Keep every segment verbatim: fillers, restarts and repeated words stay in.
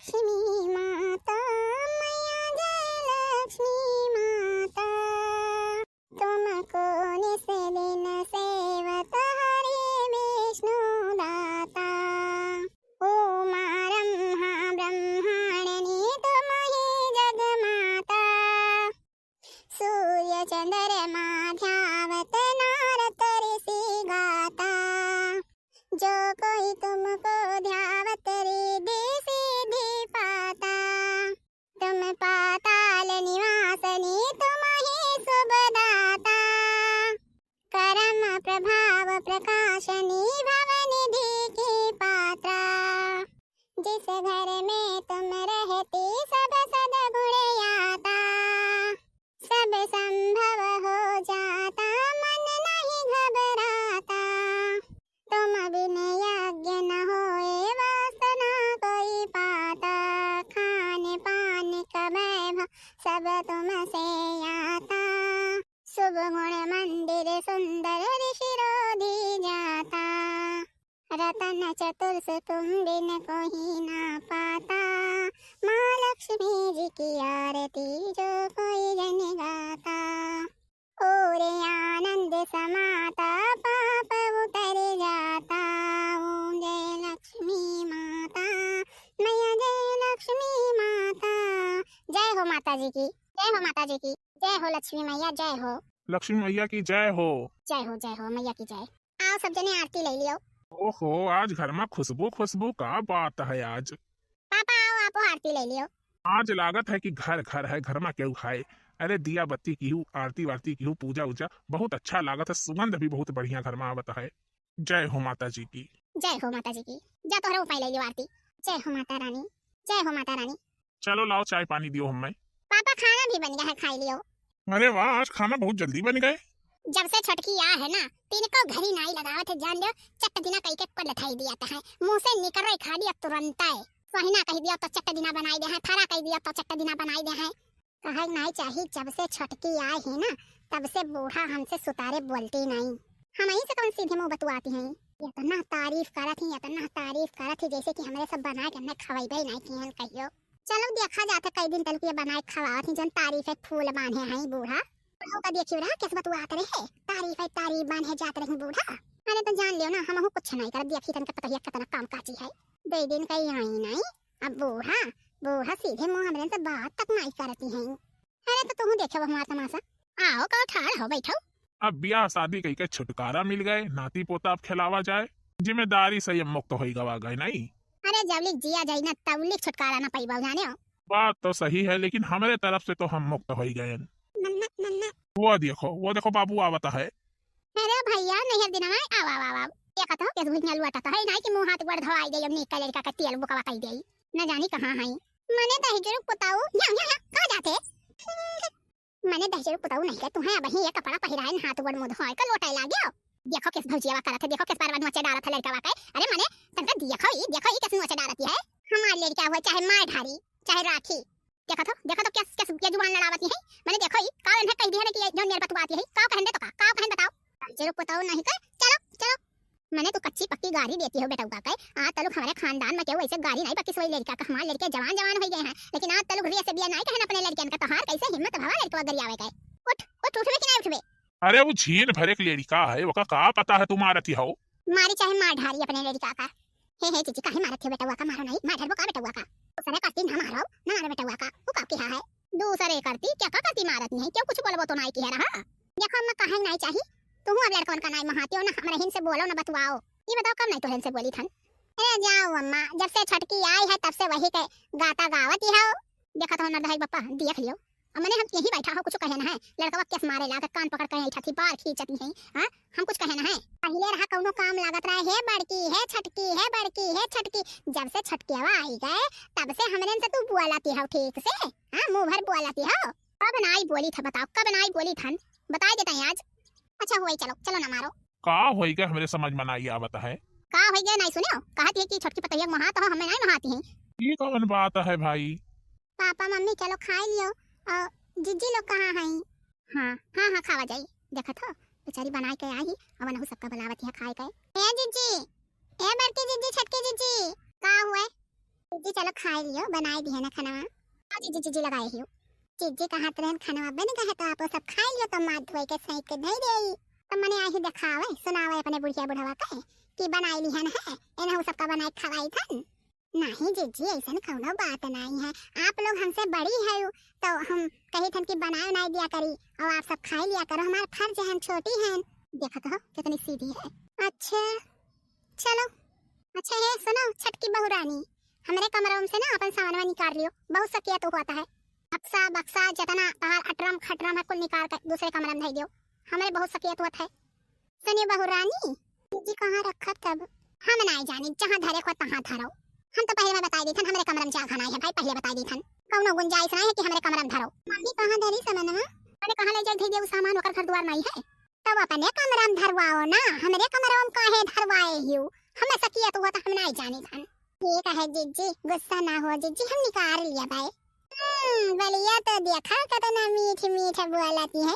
लक्ष्मी माता, मैया जय लक्ष्मी माता, तुमको निस दिन सेवत हरि विष्णु दाता। उमा ब्रह्मा ब्रह्मांडनी तुम ही जगमाता, सूर्य चंद्रमा ध्यावत नारद ऋषि गाता। जो कोई तुमको ध्यावत रिद्धि सिद्धि पाता। तुम पाताल निवासनी तुम ही शुभ दाता। करम प्रभाव प्रकाशनी भव निधि की पात्रा। जिस घर में तुम रहती सब सद्गुण आता। सब संभव हो जाता मन नहीं घबराता। तुम बिन यज्ञ न होए वासना कोई पाता। खान पान का वैभव सब तुमसे आता। शुभ गुण मंदिर सुंदर ऋषि रोधी जाता। रतन चतुर्स तुम बिन कोई ना पाता। माँ लक्ष्मी जी की आरती जो कोई जन गाता। और आनंद समाता पाप उतर जाता। ओम जय लक्ष्मी माता, मैया जय लक्ष्मी माता। जय हो माता जी की, जय हो माता जी की, जय हो लक्ष्मी मैया, जय हो। लक्ष्मी मैया की जय हो। जय हो, जय हो, मैया की जय। आओ सब जने आरती ले लियो। ओहो, आज घर मा खुशबू खुशबू, का बात है आज। पापा आओ, आपो आरती ले लियो। आज लागत है कि घर घर है, घर मा केहू है। अरे दिया बत्ती किहू, आरती वारती किहू, पूजा उजा, बहुत अच्छा लागत है, सुगंध भी बहुत बढ़िया घर मा आवत है। जय हो माता जी की। जय हो माता जी की। जा तोहरा उपाय ले लियो आरती। जय हो माता रानी, जय हो माता रानी। चलो लाओ चाय पानी दियो हमें। पापा खाना भी बन गया है, खाई लियो। अरे वाह, आज खाना बहुत जल्दी बन गए। जब से छोटकी आ है ना, तिनको घड़ी नाई लगावत है, जान लियो, चट दिना कई के कुल लठाई दिया है। मुंह से निकर रही खाली अब तुरंत है। सोहिना कह दिया तो चट दिना बनाई दे है, थारा कह दिया तो चट दिना बनाई दे है। कहे नाई चाही, जब से छोटकी आई है ना, तब से बूढ़ा हमसे सुतारे बोलती नहीं। हम यहीं से कौन सीधे मुंह बतुआती हैं। इतना तारीफ करत ही, इतना तारीफ करत ही, जैसे कि हमरे सब बनाए के हमने खवाइबे नहीं किहन कहियो। चलो देखा जात है, कई दिन तलक ये बनाए खवावत ही, जौन तारीफ है फूल बांधे हैं बूढ़ा। लोग का देखियो रहा, कैसे बतुआत रहे, तारीफ है तारीफ बांधे जात रही बूढ़ा। अरे तो जान लियो ना, हमहू कुछ नहीं करब, देखी तनके पतोहिया कितना काम काजी है। दो दिन का ही आई नहीं, अब बूढ़ा, बूढ़ा सीधे मुंह हमरे से बात तक नहीं करती हैं। अरे तो तुहू देखे वो हमार तमाशा। आओ, कहो ठाड़ हो, बैठो। अब ब्याह शादी कई के छुटकारा मिल गए, नाती पोता अब खिलावा जाए, जिम्मेदारी से ये मुक्त होई गवा गए नहीं। अरे जबलिक जिया जाई ना, तबलिक छुटकारा ना पाइबा, जाने हो। बात तो सही है, लेकिन हमरे तरफ से तो हम मुक्त होई गए। नन्ना, नन्ना। वो देखो, वो देखो बाबू आवता है। अरे भैया, नैहर दिनवा, आव, आव, आव, आव। देखत हो, केस भुइयां लुआटत है, नाई कि मुंह हाथ गोड़ धोआई दे, अब निकल लड़का का तेल बुकवा कई दे। न जानी कहाँ है। मने दहिजरू पुताऊ, यहाँ, यहाँ, यहाँ, कहाँ जाते? मने दहिजरू पुताऊ नहीं के, तुम्हें अब ही ये कपड़ा पहिराए, हाथ गोड़ मुंह धोए के लोटे लाग्यो। देखो केस भौजियावा करत है, देखो केस बार बार नोचे डारत है लड़कावा के। अरे मने, तनका देखो ई, देखो ई केस नोचे डारती है। हमार लड़का हुए चाहे मार ढारी, चाहे राखी, देखत हो, देखत हो, क्या, क्या, क्या जुबान लड़ावती है? मने देखो ई, का उन्हें कह दिया ना कि ये जौन मेरे बतुआती है, का कहन दे तो का, का कहन बताओ? चलो पुताओ नहीं कर, चलो, चलो। मने तू कच्ची पक्की गारी देती हो बेटउआ के। आज तलुक हमारे खानदान में केहू ऐसे गारी नहीं पक्की सोई लड़का का, हमारे लड़के जवान जवान हो गए हैं, लेकिन आज तलुक रे से बिया नहीं कहन अपने लड़कियन का, तोहार कैसे हिम्मत भवा लड़का गरियावे के? उठ, उठ, उठबे कि नहीं उठबे? अरे वो झीन भरे के लड़का है, ओका का पता है तू मारती हो? मारी चाहे मार ढारी अपने लड़का का। हे, हे, जीजी, काहे मारत हो बेटउआ का? मारो नहीं, मार ढरबो का बेटउआ का? दूसरे करती ना मारो, ना मारो बेटउआ का। वो का किहा है? दूसरे करती, क्या का करती मारत नहीं? क्यों कुछ बोलबो तो नहीं किहा रहा? देखो अम्मा, काहे नहीं चाही? तुहू अब लड़कन का नाई महाती हो ना, हमरे हिन से बोलो ना बतुआओ। ये बताओ कब नहीं तोहरे से बोली थन? अरे जाओ अम्मा, जब से छोटकी आई है तब से वही के गाता गावत ही हो। देखा तो नरदहा के बप्पा, देख लियो। अब मने हम यहीं बैठा हो, कुछ कहे ना है। लड़कवा केस मारे लाग, कान पकड़ के ऐठा थी, बार खींचती है। हाँ, हम कुछ कहे ना है। पहिले रहा कौनो काम लागत रहा, हे बड़की, हे छटकी, हे बड़की, हे छटकी। जब से छटकियावा आई गए, तब से हमरे से तू बोलाती हो ठीक से? हाँ, मुंह भर बोलाती हो। कब नाई बोली था बताओ, कब नाई बोली थन? बताई देता है आज। अच्छा हुआ ही, चलो, चलो ना मारो। का होई गए हमरे समझ में नाई आवत है। का होई गए नाई सुने हो? कहत है कि छोटकी पतोहिया के महात हो, हमें नाई महाती है। ये कौन बात है भाई? पापा मम्मी चलो खाई लियो। और जिज्जी लोग कहाँ हैं? हाँ, हाँ, हाँ, खावा जाई। देखत हो, बेचारी बनाए के आई ही, और वनहु सबका बुलावत है खाए के। ए जिज्जी, ए बड़की जिज्जी, छटकी जिज्जी, का हुए? जिज्जी चलो खाइ लियो, बनाइ दिहे ना खनवा। आओ जीजी, जीजी लगाए हियो। जीजी कहत रहन खनवा बन गए तो आप सब खाइ लियो, तो माथ धोए के सैंत के धइ देई। तो मने आही देखावे, सुनावे अपने बुढ़िया बुढ़वा कहे कि बनाइ लिहन है, एनहु सबका बनाइ खवाई थन। नहीं जीजी, ऐसन कौनो बात नहीं है, आप लोग हमसे बड़ी है, तो हम कही थन कि बनाए उनाए दिया करी और आप सब खाइ लिया करो, हमार फर्ज है, हम छोटी हैं। देखत हो कितनी सीधी है। अच्छा चलो। अच्छा हे सुनो छटकी बहू रानी, हमरे कमरा में से ना अपन सामानवा निकाल लियो, बहुत सकियत होत है। बक्सा बक्सा जितना तहार अटरम खटरम है कुल निकाल के दूसरे कमरा में धइ दियो, हमरे बहुत सकियत होत है। सुनियो बहू रानी, जी कहाँ रखब तब? हम नाई जानी, जहाँ धरे को तहाँ धरो। हम तो पहले में बताइ दी थन, हमरे कमरा में जगह नाई है भाई, पहले बताइ दी थन। कौनो गुंजाइश नाई है कि हमरे कमरा में धरो। मम्मी कहाँ धरी सामानवा? अरे कहाँ ले जाए धइ दियो सामान, ओकर घर दुआर नाई है। तब अपने कमरा में धरवाओ ना, हमरे कमरा में काहे धरवाए हियो? हमें सकियत होत हम नाई जानी थन। ठीक है जीजी, गुस्सा ना हो जीजी, हम निकाल लिया भाई। हम्म, बलिया तो देखा कितना मीठ मीठ बोलती है।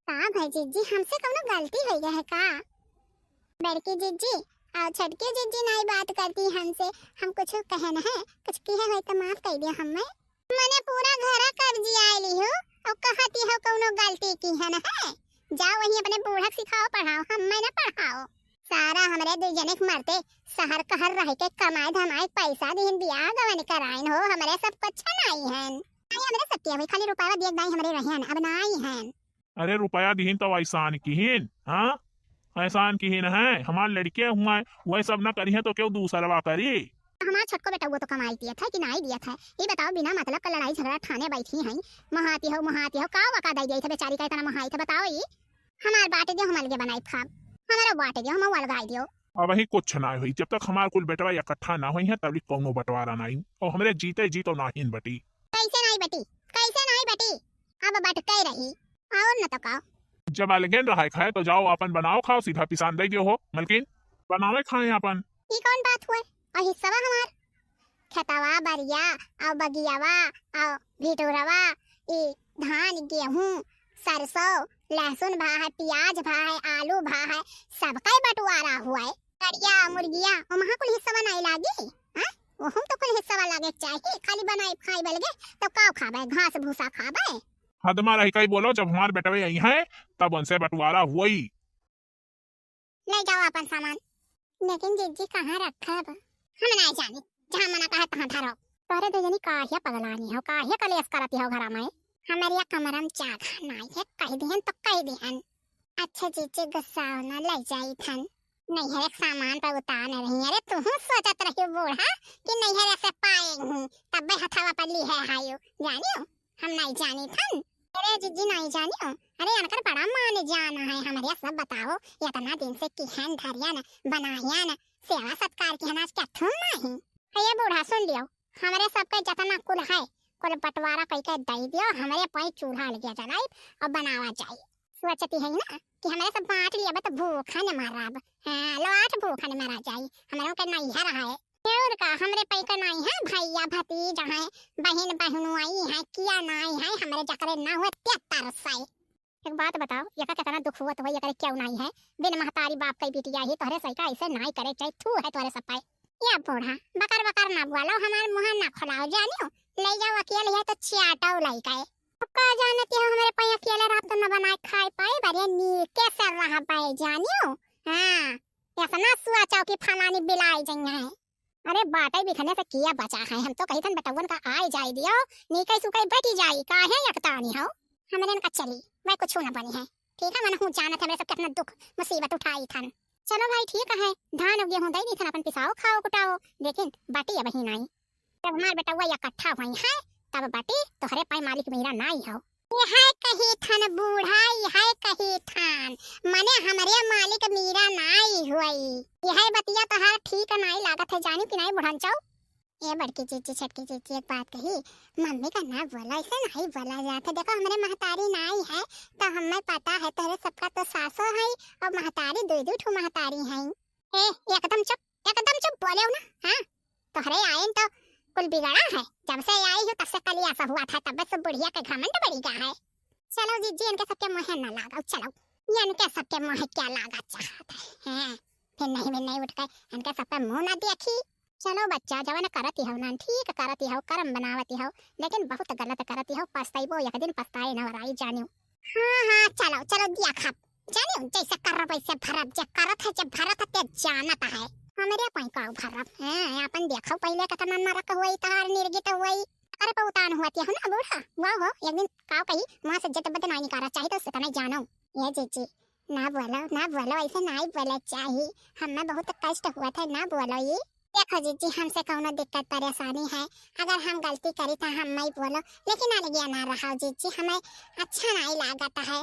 का भाई जीजी, हमसे कौनो गलती होइ गए है का? बड़की जीजी और छोटकी जीजी नाई बात करती हमसे, हम कुछ कहन है, कुछ किहे होई तो माफ कर दियो हमें। मने पूरा घरा कब्जियाए लिहो और कहती हो कौनो गलती किहन है। जाओ वहीं अपने बूढ़ा के सिखाओ पढ़ाओ, हमें ना पढ़ाओ। सारा हमरे दुइ जने के मरते शहर कहर रह के कमाए धमाए पैसा दिहिन, बियाह गवन कराइन हो, हमरे सब कुछ नाई हन। नाई हमरे सब के हुई, खाली रुपया दिए दाई हमरे रहन, अब नाई हन। अरे रुपया दिहिन तो एहसान किहिन, हाँ? एहसान किहिन है, हमार लड़के हुआ है, वह सब ना करिहे तो क्यों दूसरवा करी? हमार छोटको बेटा वो तो कमाई दिया था कि नाई दिया था? ये बताओ, बिना मतलब का लड़ाई झगड़ा ठाने बैठी हैं, महाती हो, महाती हो, का वका दे दिया था बेचारी का इतना महाई था, बताओ ये। हमार बाटे दियो, हम अलगे बनाई खाब, हमारा बाटे दियो, हम अलगाई दियो। अब वही कुछ ना होई, जब तक हमार कुल बेटवा इकट्ठा ना होई है, तब तक कौनो बंटवारा नाई, और हमरे जीते जी तो नाहिन बटी। कैसे नाई बटी, कैसे नाई बटी? अब बटके रही, और न तो का। जब अलगेन रहाय खाए तो जाओ आपन बनाओ खाओ, सीधा पिसान दे दियो हो, मलकिन बनावे खाए आपन। ई कौन बात हुए? और हिस्सवा हमार? खेतवा, बरिया, और बगियावा, और भिटुरवा, ई धान, गेहूं, सरसों, लहसुन भा है, प्याज भा है, आलू भा है, सबका बंटवारा हुए। करिया, मुर्गिया, ओमहा कुल हिस्सवा नाई लागी? हाँ? ओहम तो कुल हिस्सवा लागे के चाही, खाली बनाई खाई बलगे, तो का खाबे? घास भूसा खाबे? हद मा रही कई बोलो, जब हमार बेटवे आई हैं, तब उनसे बंटवारा हुई। ले जाओ अपन सामान। लेकिन जीजी कहाँ रखब? हम नाई जानी, जहाँ मना कहे तहाँ धरो। तोहरे दो जनी काहे पगलानी हो, काहे कलेश करती हो घरा में? हमारे यहाँ कमरा में जगह नाई है, कह दिहन तो कह दिहन। अच्छा जीजी गुस्साओ ना, ले जाई थन। नैहर के सामान पर उतार रही। अरे तुहू सोचत रही बूढ़ा कि नैहर से पाए हूँ, तब्बे हथवा पर ली है हायो, जानियो? हम नाई जानी थन। अरे जीजी नाई जानियो, अरे अनकर बड़ा मान जान है हमरे, सब बताओ, इतना दिन से किहन धरियन, बनायन, सेवा सत्कार किहन, आज क्या थूम नाई? हे ये बूढ़ा सुन लियो, हमरे सबके जतना कुल है, कुल बंटवारा कई के दे दियो, हमरे पाई चूल्हा अलगिया जलाई और बनावा जाई। सोचती है ना कि हमरे सब बांट लिया तो भूखा न मरब। हाँ, लो आठ भूखा न मरा जाई, हमरे के नैहर है। और का, हमरे पाई का नाई है भैया भतीज है, बहिन बहनोई है, किया नाई है, हमरे जकरे ना हुए ते तरसै। एक बात बताओ, यका कितना दुख हुआ तो भाई, यकरे क्यों नाई है? बिन महतारी बाप कई बिटिया ही, तोहरे सही का ऐसे नाई करे चाहे, थू है तोहरे सब पाए। या बूढ़ा, बकर बकर ना बोलो, हमार मुँह ना खुलाओ, जानियो? ले जाओ अकेले है तो चियाटाओ लाई का है। अब का जानती हो हमरे पाई अकेले रात दिन न बनाए खाए पाए, बड़े नीके से रह पाए, जानियो? हाँ, ऐसा ना सुआ चौकी फलानी बिलाई जइया है। अरे बाटे बिखने से किया बचा है, हम तो कही थन बेटवन का आए जाए दियो, नीके सुके बटी जाई, काहे यकतानी हो? हमरे इनका चली, वह कुछ ना बनी है। ठीक है, मन हूँ जानत है, हमरे सब कितना दुख मुसीबत उठाई थन। चलो भाई ठीक है, धान और गेहूं दे दी थन, अपन पिसाओ खाओ कुटाओ, लेकिन बाटी अब ही नाई। जब हमार बेटवा इकट्ठा हुई है, तब बाटी तोहरे पाई मालिक मीरा नाई हो। यह कही थन बूढ़ा, यह कही थन, मने हमरे मालिक मीरा नाई हुई। यह बतिया तोहार ठीक नाई लागत है, जानी कि नाई बुढ़नचौ? ए बड़की जीजी, छोटकी जीजी, एक बात कही, मम्मी का ना बोला, ऐसे नाई बोला जात है। देखो हमरे महतारी नाई है, तो हमें पता है, तोहरे सबका तो सासो है और महतारी, दो दो ठो महतारी है। ए, एकदम चुप, एकदम चुप बोले हो ना, हाँ? तोहरे आइन तो कुल बिगड़ा है, जब से आई हो तब से कलिया सा हुआ था, तब से बुढ़िया के घमंड बढ़ी गया है। चलो जीजी, इनके सबके मुँह ना लगाओ, चलो, ये इनके सबके मुँह क्या लागा चाहत है, हैं? फिर नहीं, फिर नहीं उठ के इनके सब पे मुँह ना देखी। चलो बच्चा, जवन करत हौ ना, ठीक करत हौ, करम बनावत हौ, लेकिन बहुत गलत करत हौ, पछतइबो एक दिन, पछताए न वराई जानियो। हाँ, हाँ, चलो, चलो, देखब, जानियो, जैसे करब वैसे भरब, जे करत है, जे भरत है, ते जानत है। हमरे पै काउ भरब, हैं, आपन देखो पहिले केतना नरक होई, तहार निर्गित होई। अरे पउतान हुआ तिया हो ना बूढ़ा, वाह हो, एक दिन काउ कही, वहाँ से जद बद नाई निकारा, चाहे तो उतना ही जानो। ये जीजी, ना बोलो, ना बोलो, ऐसे नाई बोले चाही। हमें बहुत कष्ट हुआ था, ना बोलो ये। देखो जीजी, हमसे कौनो दिक्कत परेशानी है, अगर हम गलती करी तो हम नहीं बोलो, लेकिन अलगिया ना रहो जीजी, हमें अच्छा नहीं लागत है।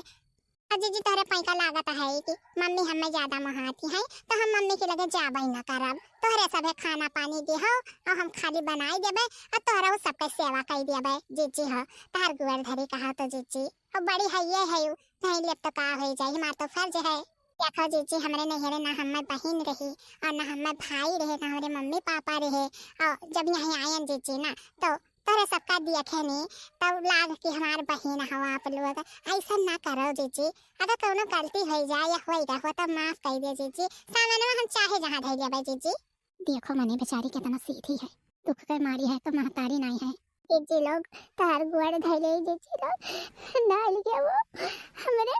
और जीजी तोहरे पैका लागत है कि मम्मी हमें ज्यादा महाती है, तो हम मम्मी के लगे जाबे ना करब। तोहरे सभे खाना पानी दिहो और हम खाली बनाई देबे और तोहरा सबके सेवा कई देबे। जीजी हो, तोहर गुअर धरी कहा तो जीजी। और बड़ी है ये है यू, नहीं लेब तो का हो जाई, हमार तो फर्ज है। देखो जीजी, हमरे नैहरे ना हमें बहिन रही और ना हमें भाई रहे, ना हमरे मम्मी पापा रहे। और जब यहाँ आयन जीजी ना, तो तोहरे सबका देखे नी, तब लाग कि हमार बहिन हो आप लोग। ऐसा ना करो जीजी, अगर कौनो गलती हो जाए या होई रहो तो माफ कर दे जीजी, सामानवा हम चाहे जहाँ धई लेबे जीजी। देखो मने बेचारी कितना सीधी है, दुख के मारी है तो महतारी नाई है। जीजी लोग, तोहर गोड़ धइले जीजी लोग, ना लिखे वो, हमरे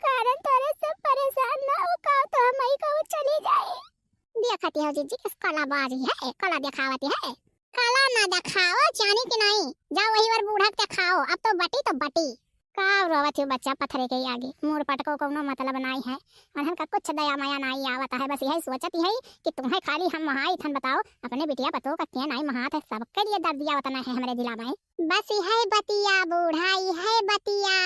कारण तोरे सब परेशान ना हो, का तो हम ही कहूँ चली जाए। देखती हो जीजी, किस कलाबाजी है, कला दिखावती है। कला ना दिखाओ, जानी कि नहीं, जाओ वही बार बूढ़ा के दिखाओ, अब तो बटी तो बटी। का रोवत हो बच्चा पत्थरे के आगे, मूड़ पटको कौनो मतलब नाई है। उन्हन का कुछ दया माया नाई आवत है, बस यही सोचत है कि तुम्हें खाली हम महाई थन बताओ, अपने बिटिया पतोह का के नाई महात है, सबके लिए दर्दिया उतना है हमरे दिला में। बस यही बतिया बूढ़ा, यही बतिया,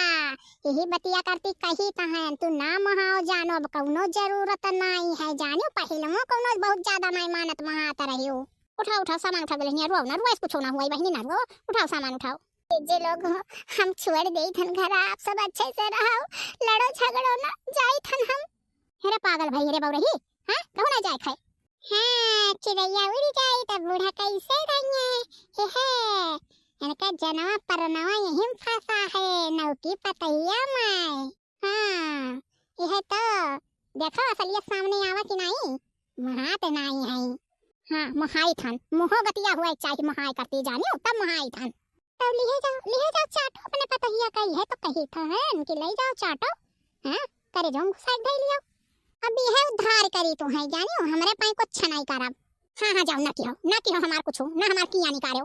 यही बतिया करती कही तहन तू ना महाओ जानो, अब कौनो जरूरत नाई है जानियो, पहलवो कौनो बहुत ज्यादा नाई मानत महात रहियो। उठाओ, उठाओ, सामान उठा के लेनिया, रोओ ना, रोए से कुछो ना हुआ, बहिनी ना रोओ, उठाओ सामान उठाओ। जीजी लोग हो, हम छोड़ देई थन घर, आप सब अच्छे से रहो, लड़ो झगड़ो ना, जाई थन हम। हेरे पागल भाई, हेरे बउरही, हाँ, कहूँ ना जाए खाए। हाँ, चिड़ैया उड़ जाई तब बूढ़ा कैसे रहिए? एहे, इनका जनवा परनवा यहीं फंसा है, नौकी पतैया माय। हाँ, यह तो देखो असलियत सामने आवा कि नाई, महात नाई है। हाँ, महाई थन, मुहो गतिया हुआ चाहे महाई करती जानियो, तब महाई थन। तो लिहे जाओ, लिहे जाओ चाटो अपने पतोहिया का, यह तो कही था है इनकी, ले जाओ चाटो। हाँ, करे जो घुसाई धई लियो। अब यह उद्धार करी तू है जानियो, हमरे पाए कुछ नहीं करब। हाँ, हाँ, जाओ, ना किहो, ना किहो हमार कुछ, ना हमार किया निकालो।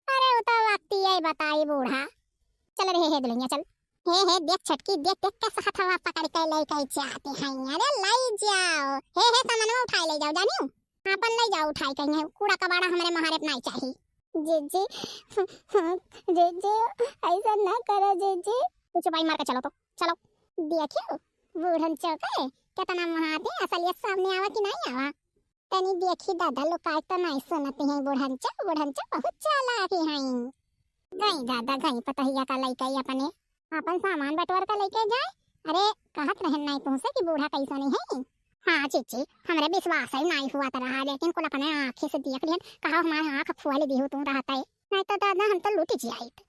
अरे, उ तो वक्तिये बताई बूढ़ा। चल रे, हे, हे दुल्हनिया, चल। हे, हे, देख छोटकी, देख, देख, कैसे हथवा पकड़ के लेके जाते हैं। अरे, ले जाओ। हे, हे, सामानवा उठाए ले जाओ, जानियो। आपन ले जाओ उठाए कहीं, कूड़ा कबाड़ा हमरे महारे नहीं चाहिए। जीजी, जीजी, ऐसा ना करो जीजी। तू चुपाई मार के चलो तो, चलो। देखियो, बूढ़न चौके, कितना महाते, असलियत सामने आवा कि नहीं आवा? तनी देखी दादा, लोग आज तो नहीं सुनती हैं, बुढ़ंचा, बुढ़ंचा बहुत चालाक हैं। गई दादा, गई पतोहिया का लइके अपने, आपन सामान बटोर का लइके जाए। अरे, कहत रहन नहीं तुमसे कि बूढ़ा कैसो नहीं है। हाँ जीजी, हमरे विश्वास ही नहीं हुआ तो रहा, लेकिन कुल अपने आँखी से देख लिहन, कहा हमारे आँख खोल दिहु तू रहत है, नहीं तो दादा हम तो लूट जाइत।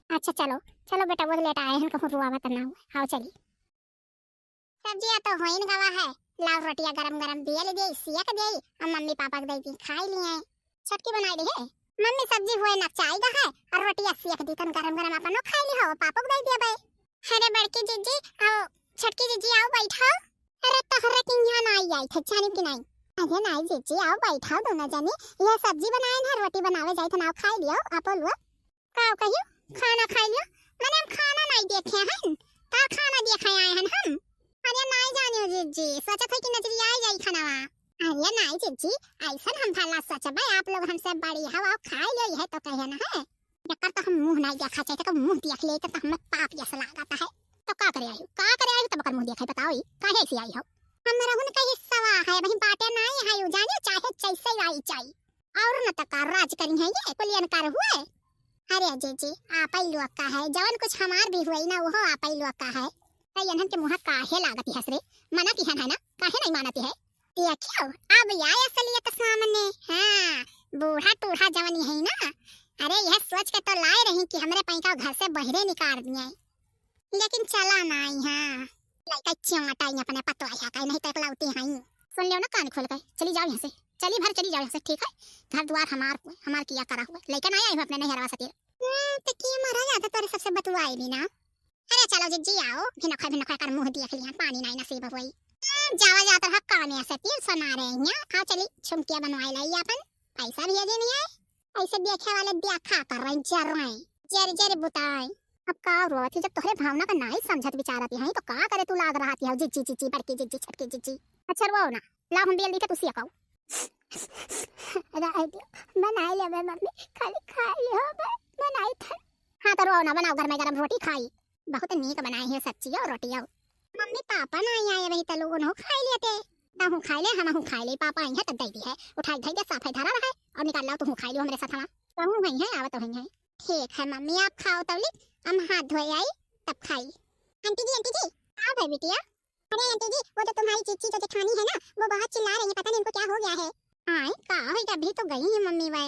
अच्छा चलो, चलो बेटा, वो लेट आए हैं, कहूँ रुआवत ना हो, आओ चली। सब्जिया तो होइन गवा है, लाओ रोटिया गरम गरम बेल देई, सियक देई, अब मम्मी पापा के दे दी, खाई लिए। छोटकी बनाई रही है, मम्मी सब्जी हुए ना चाई गा है, और रोटिया सियक दी तन गरम गरम अपनो खाई ली हो, पापा को दे दिया भाई। अरे बड़की जीजी, आओ, छोटकी जीजी आओ बैठो। अरे तोहरे के यहाँ ना आई आई थे, जानी कि नहीं? अरे नहीं जीजी, आओ बैठो दोनों जनी, यह सब्जी बनाए ना, रोटी बनावे जाए थे ना, खाई लियो, आपो लोग। का कहियो? खाना खाई लियो? मने हम खाना नहीं देखे हन। का खाना देखे आए हन हम? अरे नहीं जानियो जीजी, सोचत है कि नजरिया आई जाई खानावा। अरे नहीं जीजी, ऐसन हम भला सोचबे, आप लोग हमसे बड़ी हवा, खाई लियो, यह तो कहे ना है। एकर तो हम मुँह नहीं देखा चाहिए, तो मुँह देख ले तो हमें पाप जैसा लागत है। तो का करे आई हो? का करे आई हो तब एकर मुँह देखे, बताओ ई, काहे ऐसी आई हो? हम रहन का हिस्सा है, वही बाटे नहीं है, यू जाने चाहे जैसे आई जाई। और न त का राज करी है ये, कुलियन कर हुए। अरे जीजी, आप ही लोग का है, जवन कुछ हमार भी हुए ना, वो आप ही लोग का है। त इन्हन के मुँह काहे लागत हस रे? मना किहन है ना, काहे नहीं मानती है? देखियो, अब आए असलियत सामने। हाँ, बूढ़ा टूढ़ा जवन है ना, अरे यह सोच के तो लाए रही कि हमरे पैका घर से बहरे निकाल दिए, लेकिन चला नहीं। हाँ, लइका चिमटाई अपने पतोहिया का, नहीं तो एकलौती हैं। सुन लियो ना कान खोल के, चली जाओ यहाँ से। चली भर चली जाओ यहाँ से, ठीक है? घर द्वार हमार हुए, हमार किया करा हुए, लेके ना आई हो अपने नैहरवा से तेल। हम्म, तो किया मारा ज्यादा तोरे सबसे बतुआई भी ना। अरे चलो जिज्जी आओ, भिनखा भिनखा कर मुँह देख लिया, पानी नहीं नसीब हुई। हम्म, जावा जात रहा काने से तेल सना रहे हैं। आओ चली छुमकिया बनवाई लाई अपन, पैसा भी अजे नहीं आए। ऐसे देखे वाले देखा कर रहे, जर रहे, जर जर बुताए। अब का रोवत ही, जब तोहरे भावना का नाई समझत विचारत ही, तो का करे तू लाग रहा थी, जिज्जी जिज्जी, बड़की जिज्जी, छोटकी जिज्जी। अच्छा रोओ ना, लाओ हम बेल दी के तू सिया काऊ। रह दियो, बनाई लेबे मम्मी, खाली खाई लियो बे, बनाई थन। हाँ तो रोओ ना, बनाओ गरमे गरम रोटी खाई। बहुत नीक बनाई है सब्जियो रोटियो। मम्मी पापा नाई आए वही तलु उन्हों खाई लेते। तहूँ खाई ले, हमहूँ खाई ले, पापा आई है तब दे दी है। उठाई धई के साफे धरा रहे और निकाल लाओ, तुहूँ खाई लियो हमरे साथ हमा। कहूँ वही है, आवत वही है। ठीक है मम्मी, आप खाओ तौली, हम हाथ धोए आई तब खाई। आंटी जी, आंटी जी। हाँ भाई बिटिया। अरे आंटी जी, वो जो तुम्हारी जीजी जो जेठानी है ना, वो बहुत चिल्ला रही है, पता नहीं उनको क्या हो गया है। आए, का है, अभी तो गई है मम्मी वै।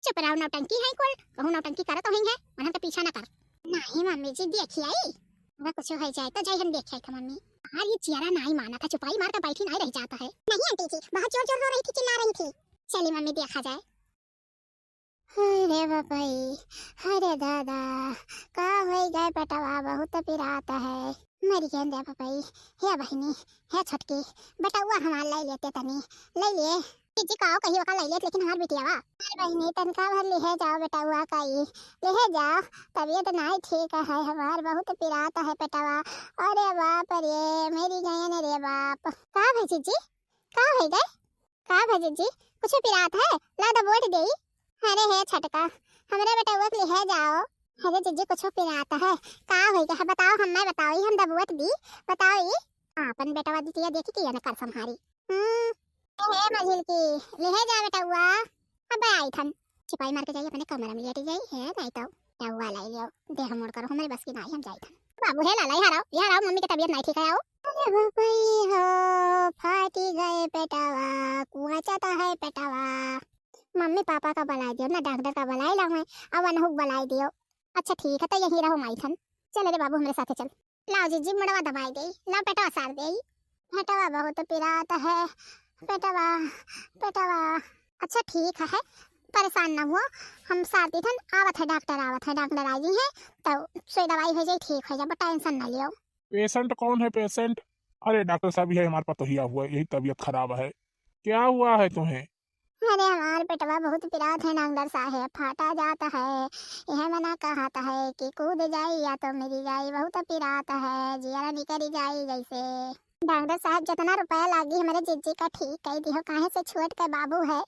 चुप रहो, नौटंकी है कुल, कहूँ नौटंकी करत होई है, उन्हन के पीछा ना कर। नहीं मम्मी जी, देखी आई, अगर कुछ हो जाए तो जाई हम देख आई था मम्मी। यार ये जियारा नाई माना था, चुपाई मार के बैठी नहीं रह जाता है। नहीं आंटी जी, बहुत जोर जोर रो रही थी, चिल्ला रही थी। चली मम्मी देखा जाए। अरे बापाई, अरे दादा, का होई गए बेटवा, बहुत पिरात है। मर गए दे बापाई। हे बहिनी, हे छोटकी, बेटवा हमार ले लेते तनी, ले लिए। जी काओ कही ओका ले लेत, लेकिन हमार बिटियावा। अरे बहिनी, तनका भर लिहे जाओ बेटवा का ई, लिहे जाओ, तबीयत नाई ठीक है हमार, बहुत पिरात है पेटवा। अरे बाप रे, मरी गयन रे बाप। का भई जीजी, का होई गए? का भई जीजी, कुछ पिरात है? ला दबोट देई। अरे हे छोटका, हमरे बेटवा के लिहे जाओ। अरे जीजी, कुछ पिरात है? का होई गए? बताओ, हम मैं बताओ, ई हम दबोट दी, बताओ ई। हाँ, अपन बेटवा दितिया देखी के ये न कर संहारी। हम्म, ए हे मझिलकी, लिहे जा बेटवा। अब आई थन। चिपाई मार के जाई, अपने कमरा में लेटी जाई, है नहीं तो। बेटवा लाई लियो, देह मोड़ करो, हमरे बस की नाई, हम जाई थन। बाबू हे लाला, यहाँ रहो, यहाँ रहो, मम्मी के तबीयत नहीं ठीक है, आओ। अरे बापई हो, फाटी गए पेटवा, कुआचाता है पेटवा। मम्मी पापा का बुलाई दियो ना, डॉक्टर का बुलाई लाऊं मैं, अब अनहु का बुलाई दियो। अच्छा ठीक है, तो यहीं रहो माई थन। चल रे बाबू, हमरे साथे चल। लाओ जीजी, मुड़वा दबाई देई, लाओ पेटवा सार देई। पेटवा बहुत पिरात है, पेटवा, पेटवा। अच्छा ठीक है, परेशान न हुओ, हम सार दी थन, आवत है डॉक्टर, आवत है डॉक्टर, आई है तो सुई दवाई हो जाई, ठीक हो जाबो, टेंशन न लियो। पेशेंट कौन है पेशेंट? अरे डॉक्टर साहब, ये हमार पतोहिया हुआ, यही तबीयत खराब है। क्या हुआ है तुम्हें? अरे हमार पेटवा बहुत पिरात है डॉक्टर साहेब, फाटा जात है, यह मना कहत है कि कूद जाई या तो मरी जाई, बहुत पिरात है, जियरा निकरी जाई जैसे। डॉक्टर साहेब, जितना रुपया लागी हमरे जिज्जी का ठीक कई दिहो, काहे से छोट के बाबू है,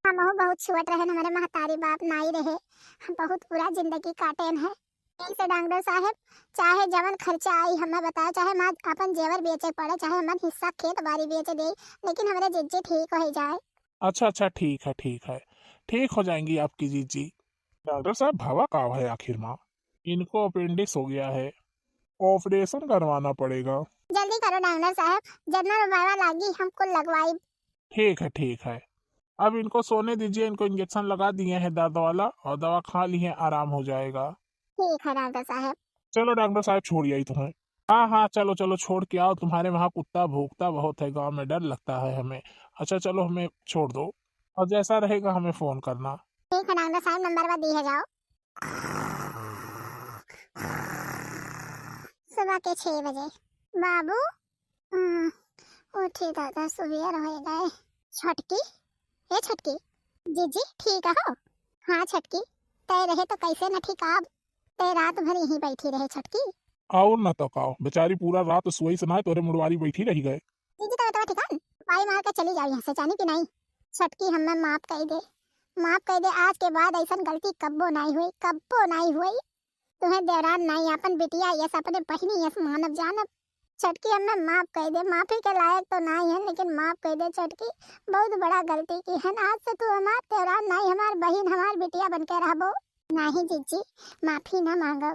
हमहू बहुत छोट रहे, हमरे महतारी बाप नाई रहे, हम बहुत बुरा जिंदगी काटेन है। यही से डॉक्टर साहेब, चाहे जवन खर्चा आई हमें बताओ, चाहे हम आज अपन जेवर बेचे पड़े, चाहे हमन हिस्सा खेत बारी बेच दे, लेकिन हमरे जिज्जी ठीक हो जाए। अच्छा अच्छा, ठीक है, ठीक है, ठीक हो जाएंगी आपकी जीजी। डॉक्टर साहब, भवा का है आखिर माँ? इनको अपेंडिक्स हो गया है, ऑपरेशन करवाना पड़ेगा। जल्दी करो डॉक्टर साहब, जितना रुपया लागी हम कुल लगवाई। ठीक है, ठीक है, अब इनको सोने दीजिए, इनको इंजेक्शन लगा दिए हैं दर्द वाला, और दवा खा ली है, आराम हो जाएगा। ठीक है डॉक्टर साहब। चलो डॉक्टर साहब, छोड़ आई तुम्हें। हाँ हाँ, चलो चलो, छोड़ के आओ, तुम्हारे वहाँ कुत्ता भौंकता बहुत है गांव में, डर लगता है हमें। अच्छा चलो, हमें छोड़ दो, और जैसा रहेगा हमें फोन करना। ठीक है डॉक्टर साहब, नंबर पर दिए जाओ। सुबह के छह बजे। बाबू, हम्म, उठी दादा, सुबेर हो गए। छोटकी, ए छोटकी, जीजी ठीक हो? हाँ छोटकी, तय रहे तो कैसे न ठीक आब, तय रात भर यहीं बैठी रहे छोटकी। और न तो का, बेचारी पूरा रात सोई से ना, तोरे मुड़वारी बैठी रही गए। जीजी तो बतावा ठिकान, पाई मार के चली जाओ यहाँ से, जानी कि नहीं? छोटकी हमें माफ कर दे, माफ कर दे, आज के बाद ऐसन गलती कब्बो नहीं हुई, कब्बो नहीं हुई। तुम्हें देवरान नाई, अपन बिटिया यस, अपने बहिनी यस मानब जानब। छोटकी, हमें माफ कर दे, माफी के लायक तो नाई है, लेकिन माफ कर दे छोटकी, बहुत बड़ा गलती की है। आज से तू हमार देवरान नाई, हमार बहिन, हमार बिटिया बन के रहबो। नहीं जीजी, माफी ना मांगो,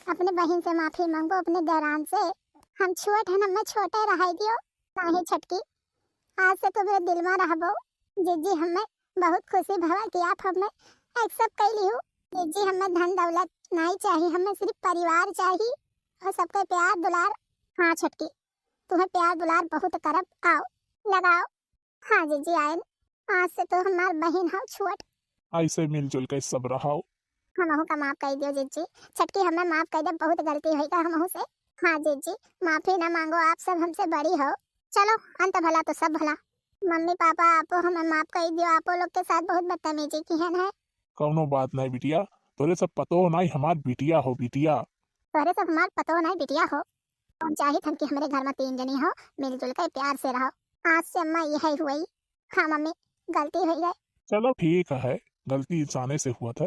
अपने बहिन से माफी मांगो, अपने देवरान से। हम छोट हन, हमें छोटे रहाई दियो। नहीं छोटकी, आज से तुम्हें दिल में रहबो। जीजी, हमें बहुत खुशी भवा कि आप हमें एक्सेप्ट कर लिहू। जीजी, हमें धन दौलत नहीं चाहिए, हमें सिर्फ परिवार चाहिए और सबके प्यार दुलार। हाँ छोटकी, तुम्हें प्यार दुलार बहुत करब। आओ, लगाओ। हाँ जीजी, आयन। आज से तो हमार बहिन हौ छोट। ऐसे मिलजुल के सब रहो। हमहू का माफ कइ दियो जिज्जी। छटकी, हमें माफ कइ दे, बहुत गलती होइगा हमहू से। हाँ जिज्जी, माफी ना मांगो, आप सब हमसे बड़ी हो। चलो, अंत भला तो सब भला। मम्मी पापा, आपो हमें माफ कइ दियो, आपो लोग के साथ बहुत बदतमीजी किहेन है। कौनो बात नहीं बिटिया, तोरे सब पतोह नहीं, हमार बिटिया हो बिटिया। तोरे सब हमार पतोह नहीं बिटिया हो। हम चाहित हन कि हमरे घर में तीन जनी हो, मिलजुल के प्यार से रहो। आज से अम्मा यही हुई। हाँ मम्मी, गलती होइ गई। चलो ठीक है, गलती इंसाने से हुआ था,